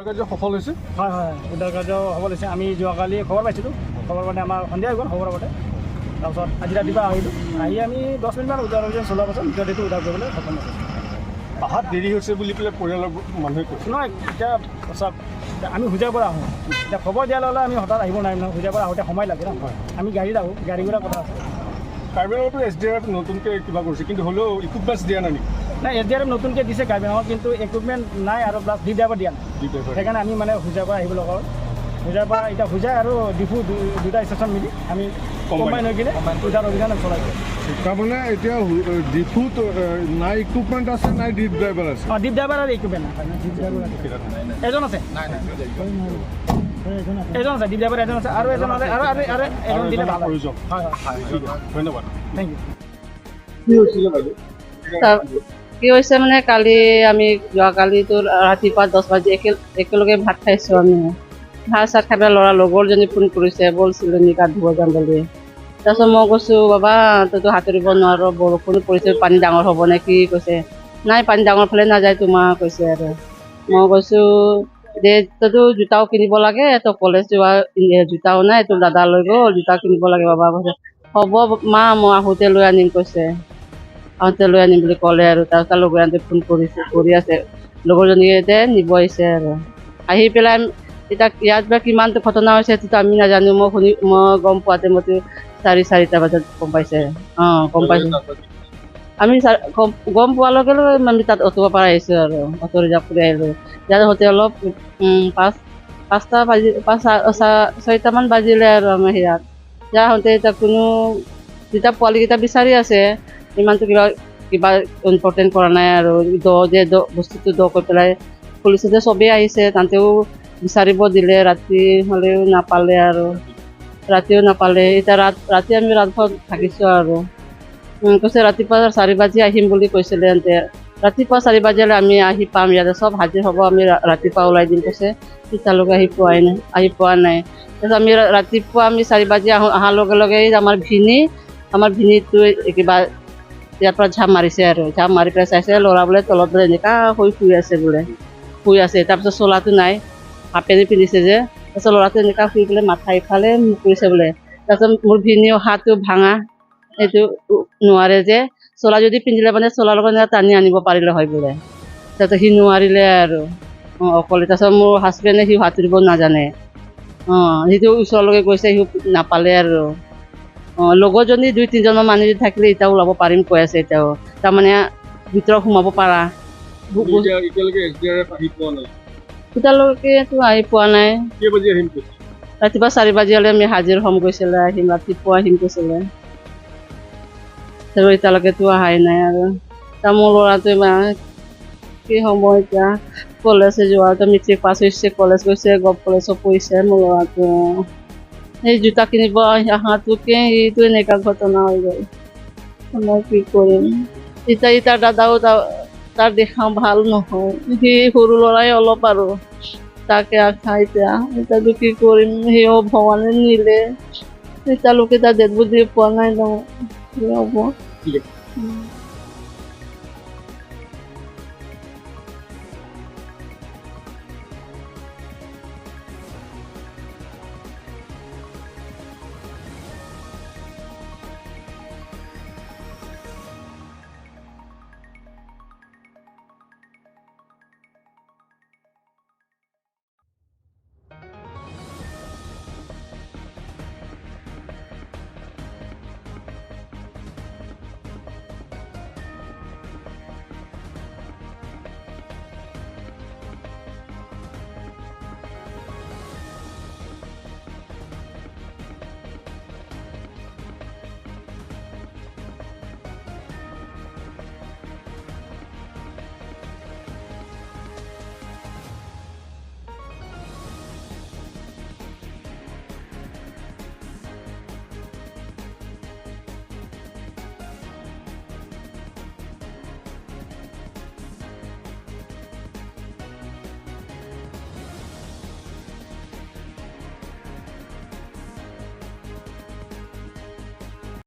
কাৰ্য সফল হৈছে। হয়, উদ্ধাৰ কাৰ্য সফল হৈছে। আমি যোৱাকালি খবৰ পাইছিলোঁ। খবৰ মানে আমাৰ সন্ধিয়া হৈ গ'ল খবৰ পাওঁতে। তাৰপিছত আজি ৰাতিপুৱা আহিলোঁ। আহি আমি 10 মিনিটমান উদ্ধাৰ অভিযান চলোৱাৰ পাছত মৃতদেহটো উদ্ধাৰ কৰিবলৈ সক্ষম হৈছোঁ। অহাত দেৰি হৈছে বুলি পেলাই পৰিয়ালৰ মানুহে কৈছে। নহয়, এতিয়া চাওক, এতিয়া আমি হোজাইৰ পৰা আহোঁ। এতিয়া খবৰ দিয়াৰ লগে লগে আমি হঠাৎ আহিব নোৱাৰিম নহয়। হোজাইৰ পৰা আহোঁতে সময় লাগে ন। আমি গাড়ীত আহোঁ, গাড়ী ঘোঁৰাৰ কথা আছে। কাৰ্বি আংলঙতো এছ ডি আৰ এফ নতুনকৈ কিবা কৰিছে, কিন্তু হ'লেও ইকুইপমেণ্টছ দিয়া নাই নেকি? নাই, এছ ডি আৰ এফ নতুনকৈ দিছে কাৰ্বি আংলঙত, কিন্তু ইকুইপমেণ্ট নাই আৰু প্লাছ ডি ড্ৰাইভাৰ দিয়া নাই। D driver. সেইকাৰণে আমি মানে হোজাইৰ পৰা আহিব লগা হ'ল। হোজাইৰ পৰা এতিয়া হোজাই আৰু ডিফু দুটা ষ্টেচন মিলি আমি কম্বাইন হৈ কিনে উদ্ধাৰ অভিযান চলাইছোঁ। তাৰমানে এতিয়া ডিফুত নাই ইকুইপমেণ্ট আছে, নাই ডিপ ড্ৰাইভাৰ আছে। অঁ, ডিপ ড্ৰাইভাৰ আৰু ইকুইপমেণ্ট নাই। এজন আছে, এজন আছে, ডিপ ড্ৰাইভাৰ এজন আছে আৰু এজন হ'লে আৰু এজন দিলে ভাল হয়। প্ৰয়োজন। হয়। ঠিক আছে, ধন্যবাদ। Thank U. কি হৈছিলে বাইদেউ? কি হৈছে মানে, কালি আমি যোৱাকালিতো ৰাতিপুৱা 10 বাজি একেলগে ভাত খাইছোঁ আমি। ভাত চাত খাই পেলাই ল'ৰা লগৰজনী ফোন কৰিছে, ব'ল চিলনী গা ধুব যাম বুলি। তাৰপিছত মই কৈছোঁ, বাবা, তইতো সাঁতুৰিব নোৱাৰ, বৰষুণো পৰিছে, পানী ডাঙৰ হ'ব নে কি? কৈছে, নাই, পানী ডাঙৰ ফালে নাযায় তোমাৰ কৈছে। আৰু মই কৈছোঁ যে তইতো জোতাও কিনিব লাগে, তই কলেজ যোৱা জোতাও নাই, তোৰ দাদা লৈ গ'ল, জোতা কিনিব লাগে বাবা। কৈছে, হ'ব মা, মই আহোঁতে লৈ আনিম কৈছে। আহোঁতে লৈ আনিম বুলি ক'লে। আৰু তাৰপিছত লগৰীয়াহঁতে ফোন কৰিছে, কৰি আছে, লগৰজনীয়ে এতিয়া নিব আহিছে। আৰু আহি পেলাই এতিয়া ইয়াত বা কিমানটো ঘটনা হৈছে সেইটোতো আমি নাজানো। মই শুনি, মই গম পোৱাতে মইতো 4:30 বজাত গম পাইছে। অঁ, গম পাইছোঁ আমি। গম পোৱাৰ লগে লগে আমি তাত অটোৰ পৰা আহিছোঁ আৰু অটো ৰিজাৰ্ভ কৰি আহিলোঁ। ইয়াত আহোঁতে অলপ 5টা বাজি 5, 6টামান বাজিলে। আৰু আমাৰ ইয়াত ইয়াত আহোঁতে এতিয়া কোনো যেতিয়া পোৱালিকেইটা বিচাৰি আছে, ইমানটো কিবা কিবা ইম্পৰ্টেণ্ট কৰা নাই। আৰু দ যে দ বস্তুটো দ কৰি পেলাই পুলিচে যে চবেই আহিছে, তাতেও বিচাৰিব দিলে, ৰাতি হ'লেও নাপালে। আৰু ৰাতিও নাপালে। এতিয়া ৰাতি আমি ৰাতভৰ থাকিছোঁ। আৰু কৈছে ৰাতিপুৱা 4 বাজি আহিম বুলি কৈছিলে সিহঁতে। ৰাতিপুৱা 4 বাজিলে আমি আহি পাম, ইয়াতে চব হাজিৰ হ'ব, আমি ৰাতিপুৱা ওলাই দিম কৈছে। তেতিয়ালৈকে আহি পোৱাই নাই, আহি পোৱা নাই। তাৰপিছত আমি ৰাতিপুৱা আমি 4 বাজি আহোঁ, অহাৰ লগে লগে আমাৰ ভিনীটোৱে কিবা ইয়াৰ পৰা ঝাপ মাৰিছে। আৰু ঝাপ মাৰি পেলাই চাইছে, ল'ৰা বোলে তলত বোলে এনেকুৱা হৈ শুই আছে বোলে, শুই আছে। তাৰপিছত চোলাটো নাই, হাফ পেণ্ট পিন্ধিছে যে। তাৰপিছত ল'ৰাটো এনেকুৱা শুই পেলাই মাথা ইফালে মুখ কৰিছে বোলে। তাৰপিছত মোৰ ভিনীও হাতটো ভাঙা, সেইটো নোৱাৰে যে। চোলা যদি পিন্ধিলে মানে চোলাৰ লগত এনেকুৱা টানি আনিব পাৰিলে হয় বোলে। তাৰপিছত সি নোৱাৰিলে আৰু অকলে। তাৰপিছত মোৰ হাজবেণ্ডে, সি সাঁতুৰিব নাজানে। সিটো ওচৰলৈকে গৈছে, সি নাপালে। আৰু লগৰজনী দুই তিনিজনমান মানুহ যদি থাকিলে এতিয়া ওলাব পাৰিম কৈ আছে এতিয়াও, তাৰমানে ভিতৰত সোমাব পাৰা। এতিয়ালৈকে এছ ডি আৰ এফ আহি পোৱা নাই? এতিয়ালৈকেতো আহি পোৱা নাই। কেই বাজি আহিম কৈছে? ৰাতিপুৱা 4 বাজি হ'লে আমি হাজিৰ হ'ম কৈছিলে, আহিম, ৰাতিপুৱা আহিম কৈছিলে। আৰু এতিয়ালৈকেতো অহাই নাই। আৰু এতিয়া মোৰ ল'ৰাটোৱে কি হ'ব এতিয়া? কলেজে যোৱাটো মেট্ৰিক পাছ হৈছে, কলেজ গৈছে, গভ কলেজত পঢ়িছে মোৰ ল'ৰাটো। সেই জোতা কিনিব অহাটোকে এইটো এনেকুৱা ঘটনা হৈ গ'ল। মই কি কৰিম এতিয়া? তাৰ দাদাও তাৰ দেখাও ভাল নহয়। সি সৰু ল'ৰাই অলপ আৰু তাকে আশা। এতিয়া এতিয়াতো কি কৰিম? সিও ভগৱানে নিলে, এতিয়ালৈকে তাৰ ডেড বডি পোৱা নাই ন, কি হ'ব? ঠিক আছে।